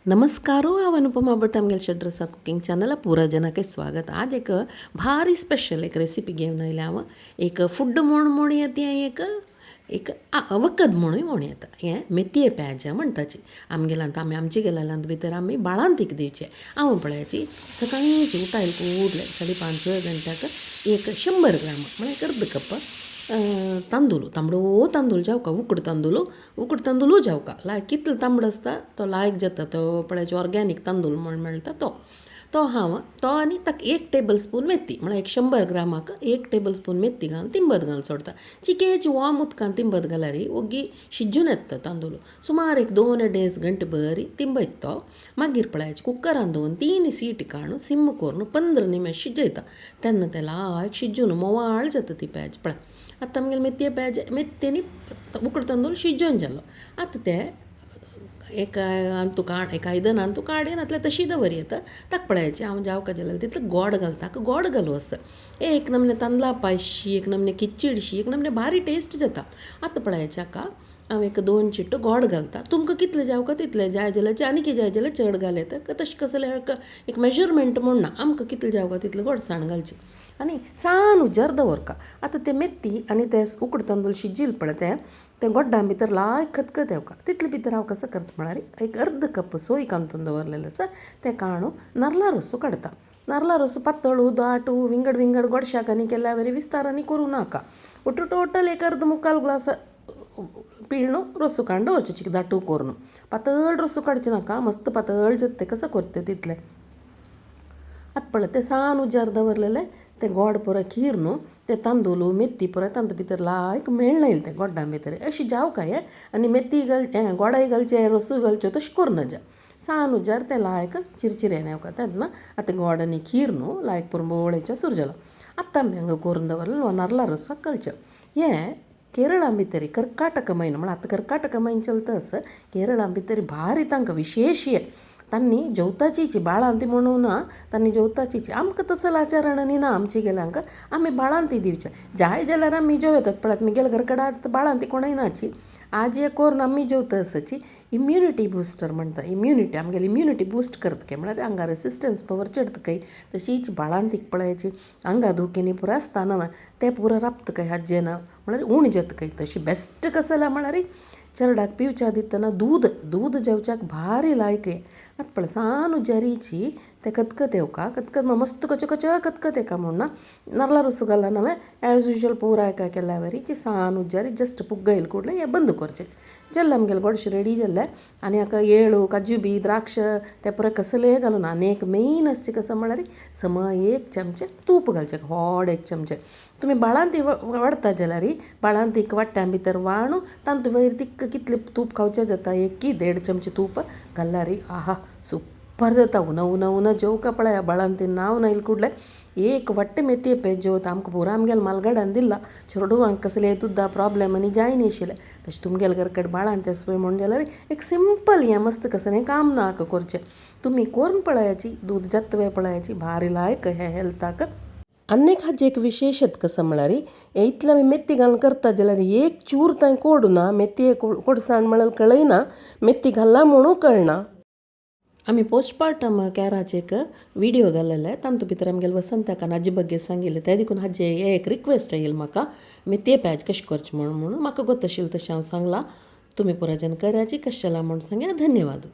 नमस्कारो, हांव अनुपमा भट. आमगेले शेड्रसा कुकिंग चॅनला पुरा जनाक स्वागत. आज एक भारी स्पेशल एक रेसिपी घेवन आयल्या हांव. एक फूड म्हूण म्हूण येता, एक एक वखद म्हणूय म्हूण येता. हें मेथये प्याज म्हणटाची आमगेल्यांत. आमी आमचे गेलेल्यांत भितर आमी बाळांतीक दिवचे. हांव पळयाची, सकाळींची उठायल ಕೂಡಲೇ 5:30 गंट्याक एक 100 ग्राम, म्हळ्यार एक अर्द कप तांदूळ, तांबडो तांदूळ जावका, उकड तांदूळ, उकड तांदूळू जावका. लायक कितलो तांबडो आसता तो लायक जाता. तो पळयाचे ऑर्गॅनीक तांदूळ म्हण मेळटा तो. तो हांव तो आनी ताका एक टेबल स्पून मेथी, म्हळ्यार एक 100 ग्रामाक एक टेबल स्पून मेथी घालून तिंबत घालून सोडता. चिकेची वॉम उदकान तिंबत घाल्यार ओग्गी शिजून येता तांदूळ. सुमार एक 2.5 घंटे बरी तिंबयता तो. मागीर पळयाचे, कुकरान 2-3 सीटी काडून सिम करून 15 निमेश शिजयता. तेन्ना ते लायक शिजून मोवाळ जाता ती पेज. पळय, आतां आमगेले मेथये पेज, मेथयेनी उकड तांदूळ शिजोवन जालो. आतां ते एक आंतू काड, एक आयदनान तूं काडून घातल्यार तशी दवर येता. ताका पळयाचें, हांव जावका जाल्यार तितलें गोड घालता. गोड घालूं आसा, एक नमने तांदळा पायशी, एक नमने किचडशी, एक नमने भारी टेस्ट जाता. आतां पळयाचें, हाका हांव एक दोन चिट्टो गोड घालता. तुमकां कितलें जावका तितलें, जाय जाल्यार आनीक जाय जाल्यार चड घाल येता. तशें कसलें एक मेजरमेंट म्हूण ना. आमकां कितलें जावका तितलें गोडसाण घालची आनी सान उजार दवरका. आतां तें मेथी आनी ते उकड तांदूळ शिजील पळय, तें तें गोड्डां भितर लायक खतखत येवका. तितले भितर हांव कसो करता म्हळ्यार, एक अर्द कप सोय कांतून दवरलेलें आसा, तें काडून नारला रोसो काडटा. नारला रोसो पातळ, दाटू, विंगड विंगड गोडशाकांनी केल्यार बरी, विस्तारांनी करूं नाका. ಒಟ್ಟು ಟೋಟಲ್ एक अर्द मुक्काल ग्लास पिळून रोसो काडून दवरचें. चिक दाटू करून पातळ रोसो काडचें नाका, मस्त पातळ जाता तें. कसो करता तितलें. आतां पळय, तें सान उजार दवरलेलें तें गोड पुरो खीर न्हू, तें तांदूळ मेथी पुरो तातूंत भितर लायक मेळना येयलें तें गोड्डा भितर. अशें जावं काय आनी मेथी घाल, गोडाय घालचें, रोसूय घालच्यो, तशें करूं नजा. सान उजार तें लायक चिरचिरें येवका. तेन्ना आतां गोड आनी खीर न्हू लायक पुरंबोळेचें सुरू जालो. आतां आमी हांगा करून दवरलें नारला रोसाक घालचें. हें केरळा भितर कर्काटक म्हयनो, म्हळ्यार आतां कर्काटक म्हयनो चलता आसा, केरळा भितर भारी तांकां विशेश. हें तांणी जेवताचीची बाळांती म्हणून ना, तांणी जेवताचीची. आमकां तसलो आचरण न्ही ना आमचे गेल्यांक. आमी बाळांती दिवचे जाय जाल्यार आमी जेवतात. पळयात, म्हगेल्या घरा कडेन आतां बाळांती कोणूय नाची. आज हें करून आमी जेवता आसाची. इम्युनिटी बुस्टर म्हणटा, इम्युनिटी, आमगेली इम्युनिटी बुस्ट करता काय, म्हळ्यार हांगा रेसिस्टन्स पवर चडता काय. तशीच बाळांतीक पळयाची आंगा दुखीनी पुरो आसता न्हू, तें पुरो राबता काय हाजें ना, म्हळ्यार उण जाता काय. तशी बेस्ट कसं म्हळ्यार चेरडाक पिवच्या दितना दूद, दूद जेवच्याक भारी लायक हें. आतां पळय, सान उजारीची तें खतखत येवका. खतखत मस्त कच कच खतखत येका म्हूण ना, नारला रोस घाला नवें एज युजल पुराय काय केल्या वरी. सान उज्जारी जस्ट पुग्गयल ಕೂಡಲೇ हें बंद करचें. जालें, आमगेलें गोडशें रेडी जालें. आनी हाका येळू, काजू बी, द्राक्ष ते पुराय कसलेय घालून. आनी एक मेन आसचें कसं म्हळ्यार समा एक चमचे तूप घालचें, व्हड एक चमचे. तुमी बाळांती वाडटा जाल्यार बाळांतीक वाट्ट्यां भितर वाणू तातूंत वयर तिक्क कितलें तूप खावचें जाता, एक की देड चमचे तूप घाल्यार आहा, सुपर जाता. उन उन उन जेवका. पळया, बाळांती नांव नायल ಕೂಡಲೇ एक वट्टे मेथये पेज जेवता. आमकां पुरा आमगेले मालगाड्यान दिला. चेडवांक कसलें दुद्दा प्रॉब्लेम आनी जायना आशिल्लें. तशें तुमगेले घर कडेन बाळांत आसपय म्हूण जाल्यार एक सिंपल हें, मस्त कसलें काम ना हाका करचें. तुमी करून पळयाची, दूद जाता वे पळयाची. भारी लायक हें हेल्थाक. आनी हाजें एक विशेशत कसं म्हळ्यार, इतलें आमी मेथी घालून करता जाल्यार एक चूर थंय कोडना. मेथये कोडसाण म्हळ्यार कळयना, मेथी घालना म्हणून कळना. आमी पोस्टपार्टम कॅराचे एक विडियो घाललेले, तातूंत भितर आमगेले वसंताकान हाजे ಬಗ್ಗೆ सांगिल्लें. ते देखून हाजे एक रिक्वेस्ट आयली म्हाका, मेथये प्याज कशें करचें म्हूण. म्हणून म्हाका गोत आशिल्लें तशें हांव सांगलां. तुमी पुरा जन कराची, कशें जालां म्हूण सांगया. धन्यवाद.